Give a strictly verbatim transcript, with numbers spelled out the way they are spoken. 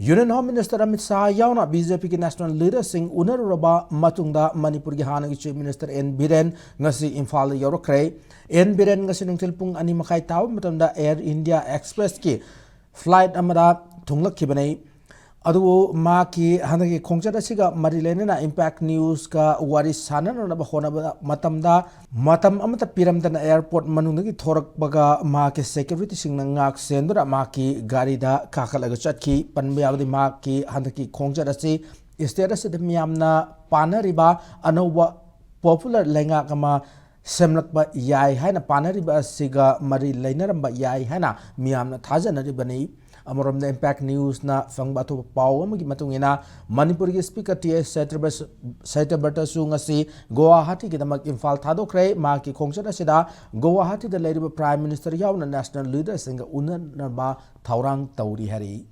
Union Home Minister Amit Shah ꯌꯥꯎꯅ B J P ꯒꯤ national leaderꯁꯤꯡ ꯎꯅꯔꯨꯔꯕ ꯃꯇꯨꯡꯗ ꯃꯅꯤꯄꯨꯔꯒꯤ ꯍꯥꯟꯅꯒꯤ Chief Minister N Biren ꯉꯁꯤ ꯏꯝꯐꯥꯜꯗ ꯌꯧꯔꯛꯈ꯭ꯔꯦ꯫ N Biren ꯉꯁꯤ ꯅꯨꯡꯊꯤꯜ ꯄꯨꯡ ꯑꯅꯤ ꯃꯈꯥꯏ ꯇꯥꯕ ꯃꯇꯝꯗ Air India Expressꯀꯤ flight ꯑꯃꯗ ꯊꯨꯡꯂꯛꯈꯤꯕꯅꯤ꯫ ꯑꯗꯨꯕꯨ ꯃꯍꯥꯛꯀꯤ ꯍꯟꯗꯛꯀꯤ ꯈꯣꯡꯆꯠ ꯑꯁꯤꯒ ꯃꯔꯤ ꯂꯩꯅꯅ Impact Newsꯀ ꯋꯥꯔꯤ ꯁꯥꯟꯅꯅꯅꯕ ꯍꯣꯠꯅꯕ ꯃꯇꯝꯗ ꯃꯇꯝ ꯑꯃꯠꯇ ꯄꯤꯔꯝꯗꯅ airport ꯃꯅꯨꯡꯗꯒꯤ ꯊꯣꯔꯛꯄꯒ ꯃꯍꯥꯛꯀꯤ securityꯁꯤꯡꯅ ꯉꯥꯛ ꯁꯦꯟꯗꯨꯅ ꯃꯍꯥꯛꯀꯤ ꯒꯥꯔꯤꯗ ꯀꯥꯈꯠꯂꯒ ꯆꯠꯈꯤ꯫ ꯄꯟꯕ ꯌꯥꯕꯗꯤ ꯃꯍꯥꯛꯀꯤ ꯍꯟꯗꯛꯀꯤ ꯈꯣꯡꯆꯠ ꯑꯁꯤ state ꯑꯁꯤꯗ ꯃꯤꯌꯥꯝꯅ ꯄꯥꯅꯔꯤꯕ ꯑꯅꯧꯕ popular ꯂꯩꯉꯥꯛ ꯑꯃ ꯁꯦꯝꯂꯛꯄ ꯌꯥꯏ ꯍꯥꯏꯅ ꯄꯥꯅꯔꯤꯕ ꯑꯁꯤꯒ ꯃꯔꯤ ꯂꯩꯅꯔꯝꯕ ꯌꯥꯏ ꯍꯥꯏꯅ ꯃꯤꯌꯥꯝꯅ ꯊꯥꯖꯅꯔꯤꯕꯅꯤ꯫ ꯑꯃꯔꯣꯝꯗ Impact Newsꯅ ꯐꯪꯕ ꯑꯇꯣꯞꯄ ꯄꯥꯎ ꯑꯃꯒꯤ ꯃꯇꯨꯡ ꯏꯟꯅ ꯃꯅꯤꯄꯨꯔꯒꯤ Speaker T H ꯁꯇ꯭ꯌꯕ꯭ꯔ-, ꯁꯇ꯭ꯌꯕ꯭ꯔꯇꯁꯨ ꯉꯁꯤ ꯒꯨꯋꯥꯍꯥꯇꯤꯒꯤꯗꯃꯛ ꯏꯝꯐꯥꯜ ꯊꯥꯗꯣꯛꯈ꯭ꯔꯦ꯫ ꯃꯍꯥꯛꯀꯤ ꯈꯣꯡꯆꯠ ꯑꯁꯤꯗ ꯒꯨꯋꯥꯍꯥꯇꯤꯗ ꯂꯩꯔꯤꯕ Prime Minister ꯌꯥꯎꯅ national leaderꯁꯤꯡꯒ ꯎꯅꯅꯕ ꯊꯧꯔꯥꯡ ꯇꯧꯔꯤ ꯍꯥꯏꯔꯤ꯫